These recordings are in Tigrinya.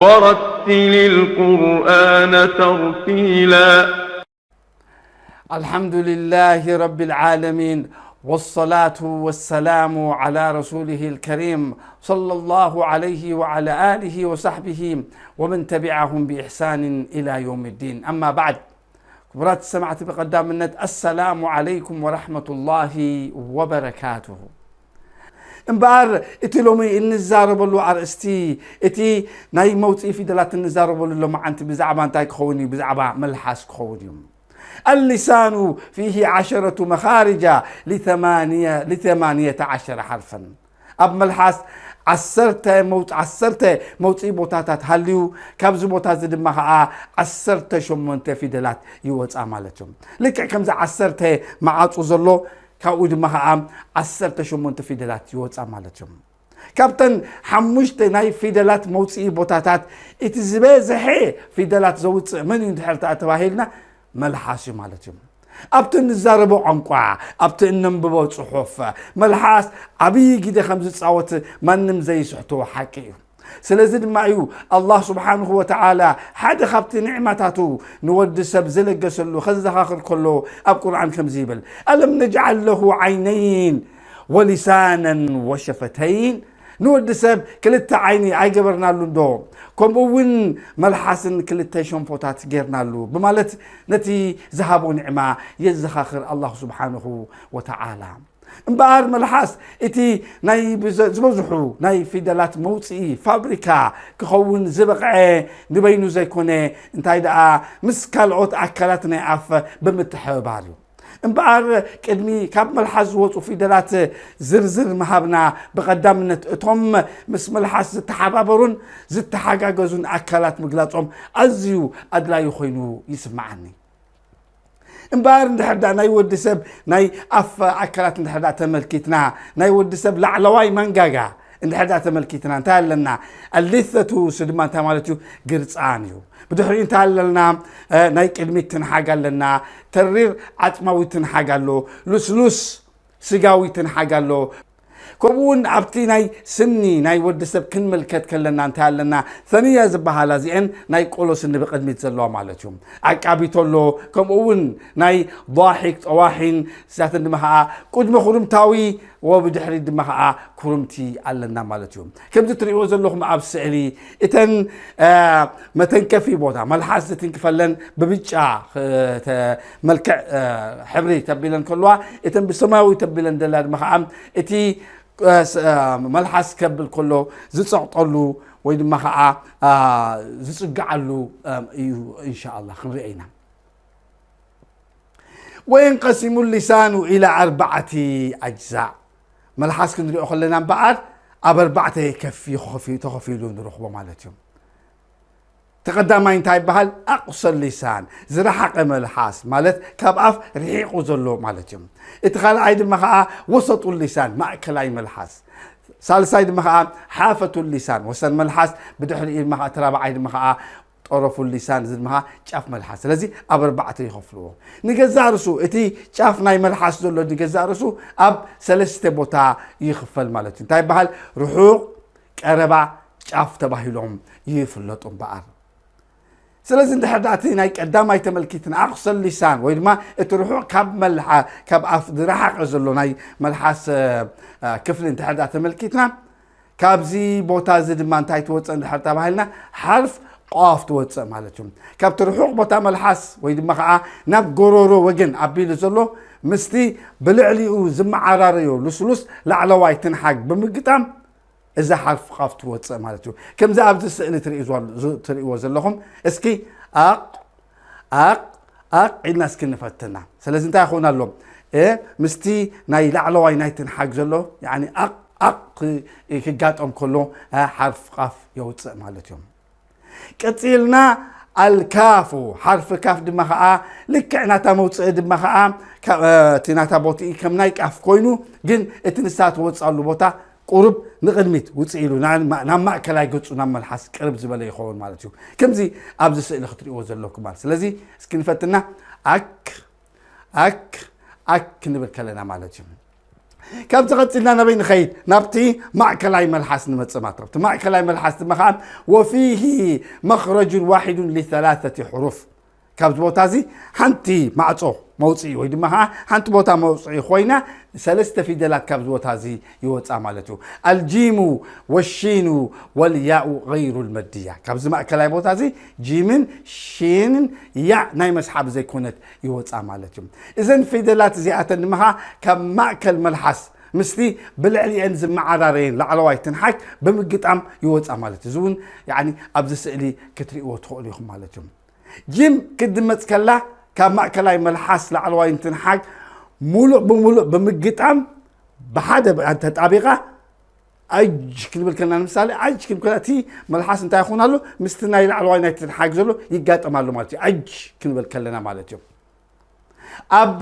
ورتل القرآن ترتيلا. الحمد لله رب العالمين، والصلاة والسلام على رسوله الكريم، صلى الله عليه وعلى آله وصحبه ومن تبعهم بإحسان إلى يوم الدين. أما بعد، ክቡራት ሰማዕቲ፣ ብቐዳምነት ኣሰላሙ ዓለይኩም ወረሕመቱላሂ ወበረካቱሁ። እምበኣር እቲ ሎሚ እንዛረበሉ ኣርእስቲ፣ እቲ ናይ መውፅኢ ፊደላት እንዛረበሉ ሎማዓንቲ ብዛዕባ እንታይ ክኸውን እዩ? ብዛዕባ መልሓስ ክኸውን እዩ። اللسان فيه عشرة مخارج لثمانية عشر حرفا. ኣብ መልሓስ ዓሰርተ መውፅ- ዓሰርተ መውፅኢ ቦታታት ሃልዩ፣ ካብዚ ቦታ እዚ ድማ ከዓ ዓሰርተ ሸሞንተ ፊደላት ይወፃ ማለት እዮም። ልክዕ ከምዚ ዓሰርተ መዓፁ ዘሎ፣ ካብኡ ድማ ከዓ ዓሰርተ ሸሞንተ ፊደላት ይወፃ ማለት እዮም። ካብተን ሓሙሽተ ናይ ፊደላት መውፅኢ ቦታታት እቲ ዝበዝሐ ፊደላት ዘውፅእ መን እዩ እንድሕር ተባሂልና፣ መልሓስ እዩ ማለት እዩ። ኣብቲ እንዛረቦ ቋንቋ፣ ኣብቲ እነንብቦ ፅሑፍ፣ መልሓስ ዓብዪ ግደ ከም ዝፃወት ማንም ዘይስሕቶ ሓቂ እዩ። ስለዚ ድማ እዩ ኣላህ ስብሓንሁ ወተዓላ ሓደ ካብቲ ኒዕማታቱ ንወዲ ሰብ ዝለገሰሉ ከዘኻኽር ከሎ፣ ኣብ ቁርኣን ከምዚ ይብል፣ ألم نجعل له عينين ولسانا وشفتين። ንወዲ ሰብ ክልተ ዓይኒ ኣይገበርናሉን ዶ? ከምኡ እውን መልሓስን ክልተ ሸንፎታት ጌርናሉ፣ ብማለት ነቲ ዝሃቦ ኒዕማ የዘኻኽር ኣላህ ስብሓንሁ ወተዓላ። እምበኣር መልሓስ እቲ ናይ ብዘ- ዝበዝሑ ናይ ፊደላት መውፅኢ ፋብሪካ ክኸውን ዝበቕዐ ንበይኑ ዘይኮነ፣ እንታይ ደኣ፣ ምስ ካልኦት ኣካላት ናይ ኣፍ ብምትሕብባር እዩ። እምበኣር ቅድሚ ካብ መልሓስ ዝወፁ ፊደላት ዝርዝር ምሃብና፣ ብቐዳምነት እቶም ምስ መልሓስ ዝተሓባበሩን ዝተሓጋገዙን ኣካላት ምግላፆም ኣዝዩ ኣድላዩ ኮይኑ ይስምዓኒ። እምበኣር እንድሕር ዳ ናይ ወዲ ሰብ ናይ ኣፍ ኣካላት እንድሕር ዳ ተመልኪትና፣ ናይ ወዲ ሰብ ላዕለዋይ መንጋጋ እንድሕር ዳ ተመልኪትና እንታይ ኣለና? ኣሊተቱ ስ ድማ እንታይ ማለት እዩ? ግርፃን እዩ። ብድሕሪኡ እንታይ ኣለና? እ፣ ናይ ቅድሚት ትንሓግ ኣለና። ተሪር ዓፅማዊ ትንሓግ ኣሎ። ልስሉስ ስጋዊ ትንሓግ ኣሎ። ከምኡ እውን ኣብቲ ናይ ስኒ ናይ ወዲ ሰብ ክንምልከት ከለና እንታይ ኣለና? ሰንያ ዝበሃላ እዚአን ናይ ቆሎ ስኒ ብቕድሚት ዘለዋ ማለት እዩ። ዓቃቢቶ ኣሎ። ከምኡ እውን ናይ ضاحك ጠዋሒን እዚኣተን ድማ ከዓ ቅድመ ኩርምታዊ ወብድሕሪት ድማ ከዓ ኩርምቲ ኣለና ማለት እዩ። ከምዚ ትሪእዎ ዘለኹም ኣብ ስእሊ እተን፣ እ፣ መተንከፊ ቦታ መልሓስ ዝትንክፈለን ብብጫ፣ እ፣ ተ- መልክዕ፣ እ፣ ሕብሪ ተቢለን ከለዋ፣ እተን ብሰማያዊ ተቢለን ዘላ ድማ ከዓ እቲ፣ እ፣ ስ- እ፣ መልሓስ ከብል ከሎ ዝፀቕጠሉ ወይ ድማ ከዓ፣ እ፣ ዝፅግዓሉ፣ እ፣ እዩ። እንሻኣላ ክንሪኦ ኢና። وينقسم اللسان إلى أربعة أجزاء። መልሓስ ክንሪኦ ከለና እምበኣር ኣብ ኣርባዕተ ከፊ- ከፊ- ተኸፊሉ ንረኽቦ ማለት እዩ። ተቐዳማይ እንታይ ይበሃል? ኣቕሰ ሊሳን፣ ዝረሓቐ መልሓስ ማለት ካብ ኣፍ ርሒቑ ዘሎ ማለት እዩ። እቲ ካልኣይ ድማ ከዓ ወሰጡ ሊሳን፣ ማእከላይ መልሓስ። ሳልሳይ ድማ ከዓ ሓፈቱ ሊሳን፣ ወሰን መልሓስ፣ ብድሕሪኡ ድማ ከዓ እቲ ራብዓይ ድማ ከዓ ጠረፉ ሊሳን፣ እዚ ድማ ጫፍ መልሓስ። ስለዚ ኣብ ኣርባዕተ ይኸፍልዎ። ንገዛእ ርእሱ እቲ ጫፍ ናይ መልሓስ ዘሎ ንገዛእ ርእሱ ኣብ ሰለስተ ቦታ ይኽፈል ማለት እዩ። እንታይ ይበሃል? ርሑቕ፣ ቀረባ፣ ጫፍ ተባሂሎም ይፍለጡ እምበኣር። ስለዚ እንድሕር ደኣ እቲ ናይ ቀዳማይ ተመልኪትና ኣቕሰ ሊሳን ወይ ድማ እቲ ርሑቕ ካብ መልሓ- ካብ ኣፍ ዝረሓቐ ዘሎ ናይ መልሓስ፣ እ፣ እ፣ ክፍሊ እንድሕር ደኣ ተመልኪትና፣ ካብዚ ቦታ እዚ ድማ እንታይ ትወፅእ እንድሕር ተባሂልና፣ ሓርፍ ቋፍ ትወፅእ ማለት እዩ። ካብቲ ርሑቕ ቦታ መልሓስ ወይ ድማ ከዓ ናብ ጎሮሮ ወገን ኣቢሉ ዘሎ ምስቲ ብልዕሊኡ ዝመዓራረዮ ልስሉስ ላዕለዋይ ትንሓግ ብምግጣም እዛ ሓርፍ ቃፍ ትወፅእ ማለት እዩ። ከምዚ ኣብዚ ስእሊ ትርእዩ ዘል- ዝ- ትርእይዎ ዘለኹም፣ እስኪ ኣቕ ኣቕ ኣቕ ኢልና እስኪ ንፈትና። ስለዚ እንታይ ይኸውን ኣሎ? እ፣ ምስቲ ናይ ላዕለዋይ ናይ ትንሓግ ዘሎ፣ ያኒ ኣቕ ኣቕ ክ- ክጋጠም ከሎ፣ እ፣ ሓርፍ ቃፍ የውፅእ ማለት እዩ። ቀፂልና ኣልካፉ፣ ሓርፊ ካፍ ድማ ከዓ ልክዕ ናታ መውፅኢ ድማ ከዓ ካብ፣ እ፣ እቲ ናታ ቦትኢ ከም ናይ ቃፍ ኮይኑ፣ ግን እቲ ንሳ ትወፅኣሉ ቦታ ቁሩብ ንቕድሚት ውፅእ ኢሉ፣ ና- ናብ ማእከላይ ገፁ ናብ መልሓስ ቅርብ ዝበለ ይኸውን ማለት እዩ። ከምዚ ኣብዚ ስእሊ ክትርእይዎ ዘለኩም ማለት። ስለዚ እስኪ ንፈትና፣ ኣክ ኣክ ኣክ ክንብል ከለና ማለት እዩ። ካብዚ ቀፂልና ናበይ ንኸይድ? ናብቲ ማእከላይ መልሓስ ንመፅእ ማለት ነው። እቲ ማእከላይ መልሓስ ድማ ከዓ ወፊሂ መኽረጁን ዋሒዱን ሊሰላሰቲ ሕሩፍ፣ ካብዚ ቦታ እዚ ሓንቲ ማዕፆ መውፅኢ ወይ ድማ ከዓ ሓንቲ ቦታ መውፅኢ ኮይና ሰለስተ ፊደላት ካብዚ ቦታ እዚ ይወፃ ማለት እዩ። ኣልጂሙ ወሺኑ ወልያኡ ገይሩ ልመድያ፣ ካብዚ ማእከላይ ቦታ እዚ ጂምን ሺንን ያ ናይ መስሓብ ዘይኮነት ይወፃ ማለት እዩ። እዘን ፊደላት እዚኣተን ድማ ከዓ ካብ ማእከል መልሓስ ምስቲ ብልዕሊአን ዝመዓራረየን ላዕለዋይ ትንሓግ ብምግጣም ይወፃ ማለት እዩ። እዚ እውን ያኒ ኣብዚ ስእሊ ክትርእይዎ ትኽእሉ ኢኹም ማለት እዩ። ጂም ክትድመፅ ከላ ካብ ማእከላይ መልሓስ ላዕለዋይ እንትንሓግ ሙሉእ ብሙሉእ ብምግጣም ብሓደ ተጣቢቓ ኣጅ ክንብል ከለና፣ ንምሳሌ ኣጅ ክንብል ከለና እቲ መልሓስ እንታይ ይኸውን ኣሎ? ምስቲ ናይ ላዕለዋይ ናይ ትንሓግ ዘሎ ይጋጠም ኣሎ ማለት እዩ። ኣጅ ክንብል ከለና ማለት እዩ። ኣብ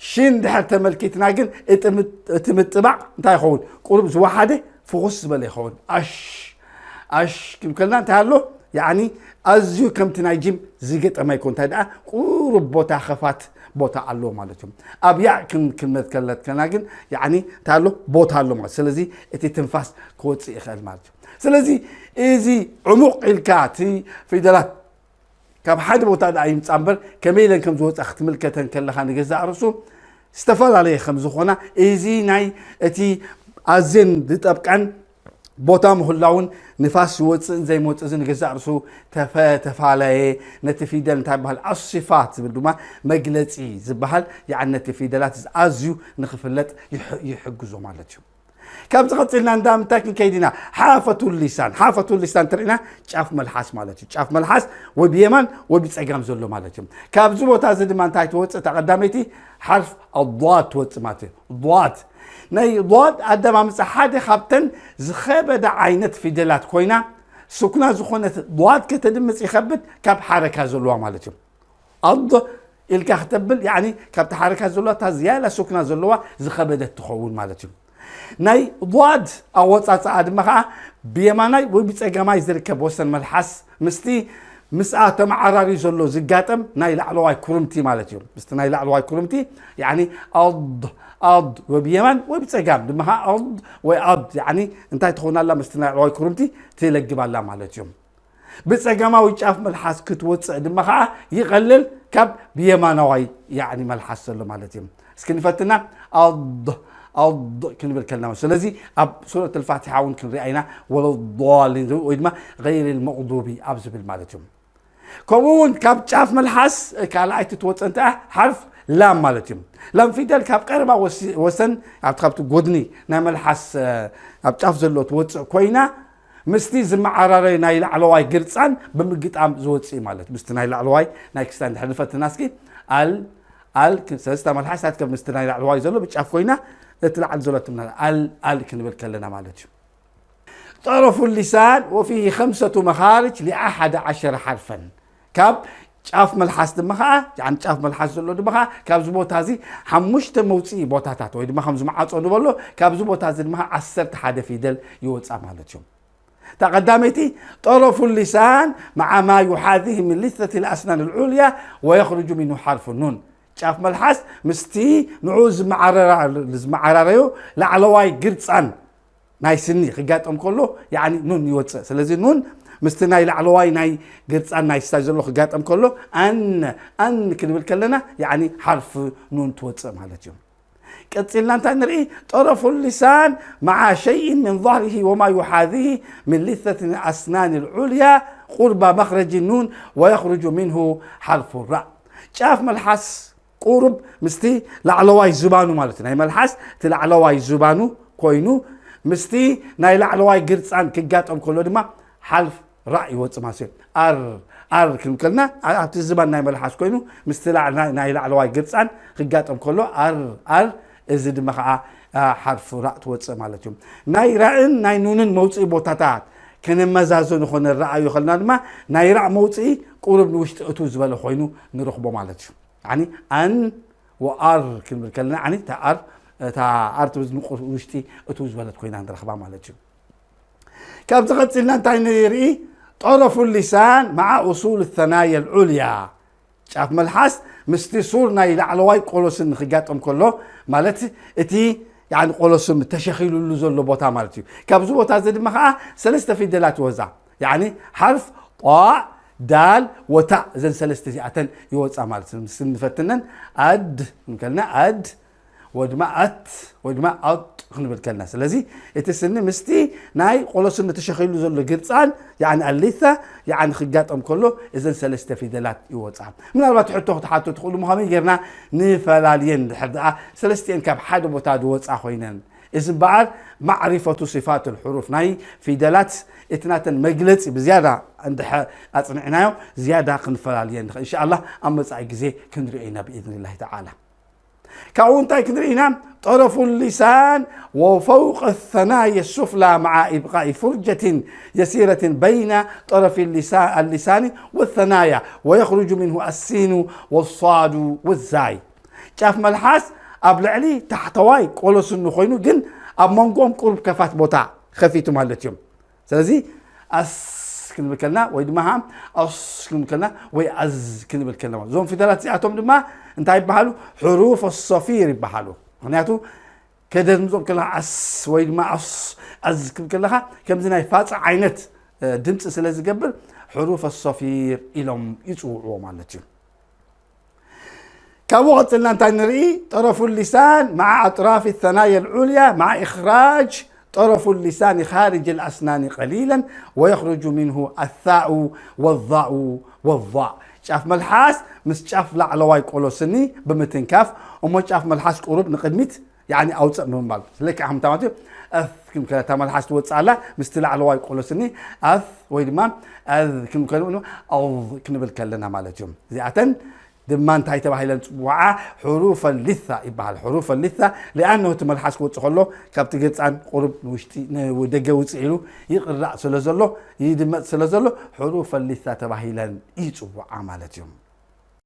ሽን ድሕር ተመልኪትና ግን እቲ ምጥ-፣ እቲ ምጥባቕ እንታይ ይኸውን? ቁሩብ ዝወሓደ ፍኹስ ዝበለ ይኸውን። ኣሽ ኣሽ ክንብል ከለና እንታይ ኣሎ? ያኒ ኣዝዩ ከምቲ ናይ ጂም ዝገጠመ ኣይኮን፣ እንታይ ደኣ ቁሩብ ቦታ ኸፋት ቦታ ኣለዎ ማለት እዩ። ኣብ ያእ ክን-፣ ክንመትከለት ከለና ግን ያኒ እንታይ ኣሎ? ቦታ ኣሎ ማለት። ስለዚ እቲ ትንፋስ ክወፅእ ይኽእል ማለት እዩ። ስለዚ እዚ ዕሙቕ ኢልካ እቲ ፊደላት ካብ ሓደ ቦታ ደኣ ይምፃ እምበር ከመይ ኢለን ከም ዝወፃ ክትምልከተን ከለኻ ንገዛእ ርእሱ ዝተፈላለየ ከም ዝኾና እዚ ናይ እቲ ኣዝየን ዝጠብቃን ቦታ ምህላውን ንፋስ ዝወፅእን ዘይመፅእ እዚ ንገዛእ ርእሱ ተፈ-፣ ተፈላለየ። ነቲ ፊደል እንታይ ይበሃል? ኣስፋት ዝብል ድማ መግለፂ ዝበሃል፣ ያዕኒ ነቲ ፊደላት ኣዝዩ ንኽፍለጥ ይሕ-፣ ይሕግዞ ማለት እዩ። ካብዚ ቀፂልና እንዳ ምንታይ ክንከይድ ኢና? ሓፈቱ ሊሳን። ሓፈቱ ሊሳን ተሪእና ጫፍ መልሓስ ማለት እዩ። ጫፍ መልሓስ ወይ ብየማን ወይ ብፀጋም ዘሎ ማለት እዩ። ካብዚ ቦታ እዚ ድማ እንታይ ትወፅእ? እታ ቀዳመይቲ ሓርፍ ኣዷድ ትወፅእ ማለት እዩ። ዷድ። ናይ ዷድ ኣደማምፃ ሓደ ካብተን ዝኸበዳ ዓይነት ፊደላት ኮይና፣ ስኩና ዝኾነት ዷድ ከተድምፅ ይኸብድ ካብ ሓረካ ዘለዋ ማለት እዩ። ኣድ ኢልካ ክተብል፣ ያዕኒ ካብቲ ሓረካ ዘለዋ እታ ዝያዳ ስኩና ዘለዋ ዝኸበደት ትኸውን ማለት እዩ። ናይ ዷድ ኣወፃፅኣ ድማ ከዓ ብየማናይ ወይ ብፀጋማይ ዝርከብ ወሰን መልሓስ ምስቲ ምስኣ ተመዓራሪ ዘሎ ዝጋጠም ናይ ላዕለዋይ ኩርምቲ ማለት እዩ። ምስቲ ናይ ላዕለዋይ ኩርምቲ፣ ያዕኒ ኣድ፣ ኣድ ወይ ብየማን ወይ ብፀጋም ድማ ከዓ ኣድ ወይ ኣድ፣ ያዕኒ እንታይ ትኸውን ኣላ? ምስቲ ናይ ላዕለዋይ ኩርምቲ ትለግብ ኣላ ማለት እዩ። ብፀጋማዊ ጫፍ መልሓስ ክትወፅእ ድማ ከዓ ይቐልል ካብ ብየማናዋይ ያዕኒ መልሓስ ዘሎ ማለት እዩ። እስኪ ንፈትና። ኣድ፣ ኣድ ክንብል ከለና፣ ስለዚ ኣብ ሱረት ኣልፋቲሓ እውን ክንሪኣ ኢና፣ ወለዷሊን ወይ ድማ ገይር መቕዱቢ ኣብ ዝብል ማለት እዩ። ከምኡ እውን ካብ ጫፍ መልሓስ ካልኣይቲ ትወፅእ እንተ ሓርፍ ላም ማለት እዩ። ላም ፊደል ካብ ቀረባ ወሲ-፣ ወሰን ኣብቲ፣ ካብቲ ጎድኒ ናይ መልሓስ፣ እ፣ ኣብ ጫፍ ዘሎ ትወፅእ ኮይና፣ ምስቲ ዝመዓራረዩ ናይ ላዕለዋይ ግርፃን ብምግጣም ዝወፅእ ማለት፣ ምስቲ ናይ ላዕለዋይ ናይ ክስታ እንድሕር ንፈትና እስኪ፣ ኣል፣ ኣል፣ ሰለስተ መልሓሳት ከም ምስቲ ናይ ላዕለዋይ ዘሎ ብጫፍ ኮይና፣ ነቲ ላዕሊ ዘሎ ትምና-፣ ኣል፣ ኣል ክንብል ከለና ማለት እዩ። ጠረፉ ሊሳን ወፊሂ ኸምሰቱ መኻርጅ ሊኣሓደ ዓሸረ ሓርፈን። ካብ ጫፍ መልሓስ ድማ ኸዓ፣ ያዕኒ ጫፍ መልሓስ ዘሎ ድማ ኸዓ ካብዚ ቦታ እዚ ሓሙሽተ መውፅኢ ቦታታት ወይ ድማ ከምዚ መዓፆ ንበሎ፣ ካብዚ ቦታ እዚ ድማ ኸዓ ዓሰርተ ሓደ ፊደል ይወፃ ማለት እዩ። እታ ቀዳመይቲ ጠረፉ ሊሳን መዓ ማ ዩሓዚሂ ምን ሊሰት ልኣስናን ልዑልያ ወየኽርጁ ሚንሁ ሓርፉ ኑን። ጫፍ መልሓስ ምስቲ ንዑ ዝመዓረራ-፣ ዝመዓራረዩ ላዕለዋይ ግርፃን ናይ ስኒ ክጋጠም ከሎ፣ ያዕኒ ኑን ይወፅእ። ስለዚ ኑን ምስቲ ናይ ላዕለዋይ ናይ ግርፃን ናይ ስታይ ዘሎ ክጋጠም ከሎ፣ ኣን፣ ኣን ክንብል ከለና፣ ያዕኒ ሓርፊ ኑን ትወፅእ ማለት እዩ። ቀፂልና እንታይ ንርኢ? ጠረፉ ሊሳን መዓ ሸይን ምን ظهره ወማ ዩሓዚሂ ምን ሊሰት ኣስናን ልዑልያ ቁርባ መኽረጅ ኑን ወየኽርጁ ሚንሁ ሓርፉ ራእ። ጫፍ መልሓስ ቁሩብ ምስቲ ላዕለዋይ ዝባኑ ማለት እዩ። ናይ መልሓስ እቲ ላዕለዋይ ዝባኑ ኮይኑ ምስቲ ናይ ላዕለዋይ ግርፃን ክጋጠም ከሎ ድማ ሓርፍ ራእ ይወፅእ ማለት እዩ። ኣር፣ ኣር ክንብል ከለና ኣ-፣ ኣብቲ ዝባን ናይ መልሓስ ኮይኑ ምስቲ ላዕ-፣ ናይ፣ ናይ ላዕለዋይ ግርፃን ክጋጠም ከሎ ኣር፣ ኣር፣ እዚ ድማ ከዓ፣ ኣ፣ ሓርፍ ራእ ትወፅእ ማለት እዩ። ናይ ራእን ናይ ኑንን መውፅኢ ቦታታት ከነመዛዘኑ ኮነ ንረኣዩ ከለና ድማ ናይ ራእ መውፅኢ ቁሩብ ንውሽጢ እቱ ዝበለ ኮይኑ ንረኽቦ ማለት እዩ። ያኒ ኣን ወኣር ክንብል ከለና፣ ያኒ እታ ኣር፣ እታ ኣር ትብል ንቁ-፣ ውሽጢ እቱ ዝበለት ኮይና ንረኽባ ማለት እዩ። ካብዚ ቀፂልና እንታይ ንርኢ? ጠረፉ ሊሳን መዓ ኡሱል ሰናየ ልዑልያ። ጫፍ መልሓስ ምስቲ ሱር ናይ ላዕለዋይ ቆሎስን ንክጋጠም ከሎ፣ ማለት እቲ ያኒ ቆሎ ስኒ ተሸኺሉሉ ዘሎ ቦታ ማለት እዩ። ካብዚ ቦታ እዚ ድማ ከዓ ሰለስተ ፊደላት ይወፃ። ያኒ ሓርፍ ጣእ፣ ዳል ወታእ፣ እዘን ሰለስተ እዚኣተን ይወፃ ማለት እዩ። ስኒ ንፈትነን። ኣድ እንከልና ኣድ ወይ ድማ ኣት ወይ ድማ ኣጥ ክንብል ከልና፣ ስለዚ እቲ ስኒ ምስቲ ናይ ቆሎ ስኒ ተሸኺሉ ዘሎ ግርፃን ያኒ ኣሊታ ያኒ ክጋጠም ከሎ እዘን ሰለስተ ፊደላት ይወፃ። ምናልባት ሕቶ ክትሓቱ ትኽእሉ፣ ከመይ ጌርና ንፈላልየን ድሕር ደኣ ሰለስቲኤን ካብ ሓደ ቦታ ዝወፃ ኮይነን? እዚ እምበኣር ማዕሪፈቱ ሲፋት ልሕሩፍ ናይ ፊደላት እቲ ናተን መግለፂ ብዝያዳ እንድሕር ኣፅኒዕናዮ ዝያዳ ክንፈላልየን ንኽእል። እንሻ ኣላህ ኣብ መፃኢ ግዜ ክንሪኦ ኢና ብኢዝኒላሂ ተዓላ። ካብኡ እንታይ ክንርኢ ኢና? ጠረፉ ሊሳን ወፈውቀ ሰናየ ሱፍላ መዓ ኢብቃኢ ፉርጀትን የሲረትን በይነ ጠረፊ ሊሳ-፣ ኣሊሳኒ ወሰናያ ወየኽሩጁ ሚንሁ ኣሲኑ ወሳዱ ወዛይ። ጫፍ መልሓስ ኣብ ልዕሊ ታሕተዋይ ቆሎ ስኒ ኮይኑ ግን ኣብ መንጎኦም ቁሩብ ከፋት ቦታ ከፊቱ ማለት እዩ። ስለዚ ኣስ ክንብል ከልና ወይ ድማ ሃ ኣስ ክንብል ከልና ወይ ኣዝ ክንብል ከልና ማለት። እዞም ፊደላት እዚኣቶም ድማ እንታይ ይበሃሉ? ሕሩፍ ሶፊር ይበሃሉ። ምክንያቱ ከደምዞም ከለኻ ኣስ ወይ ድማ ኣስ ኣዝ ክብል ከለኻ ከምዚ ናይ ፋፃ ዓይነት እ፣ ድምፂ ስለ ዝገብር ሕሩፍ ሶፊር ኢሎም ይፅውዕዎ ማለት እዩ። ካብኡ ቀፅልና እንታይ ንርኢ? ጠረፉ ሊሳን መዓ ኣጥራፊ ሰናየ ልዑልያ መዓ ኢኽራጅ ጠረፉ ሊሳን ኻርጅ ልኣስናኒ ቀሊለን ወየኽርጁ ሚንሁ ኣታኡ ወዛኡ ወዛእ። ጫፍ መልሓስ ምስ ጫፍ ላዕለዋይ ቆሎ ስኒ ብምትንካፍ እሞ ጫፍ መልሓስ ቁሩብ ንቕድሚት ያኒ ኣውፅእ ብምባል ስለካ ሓምታ ማለት እዩ። ኣፍ ክንከ እታ መልሓስ ትወፅእ ኣላ ምስቲ ላዕለዋይ ቆሎ ስኒ ኣፍ ወይ ድማ ኣዝ ክንከ ኣዝ ክንብል ከለና ማለት እዩ። እዚኣተን ድማ እንታይ ተባሂለን ፅውዓ? ሕሩፈ ሊታ ይበሃል። ሕሩፈ ሊታ ሊኣነሁ እቲ መልሓስ ክወፅእ ከሎ ካብቲ ገፃን ቁሩብ ንውሽጢ ንደገ ውፅእ ኢሉ ይቕራእ ስለ ዘሎ ይድመፅ ስለ ዘሎ ሕሩፈ ሊታ ተባሂለን ይፅውዓ ማለት እዩ።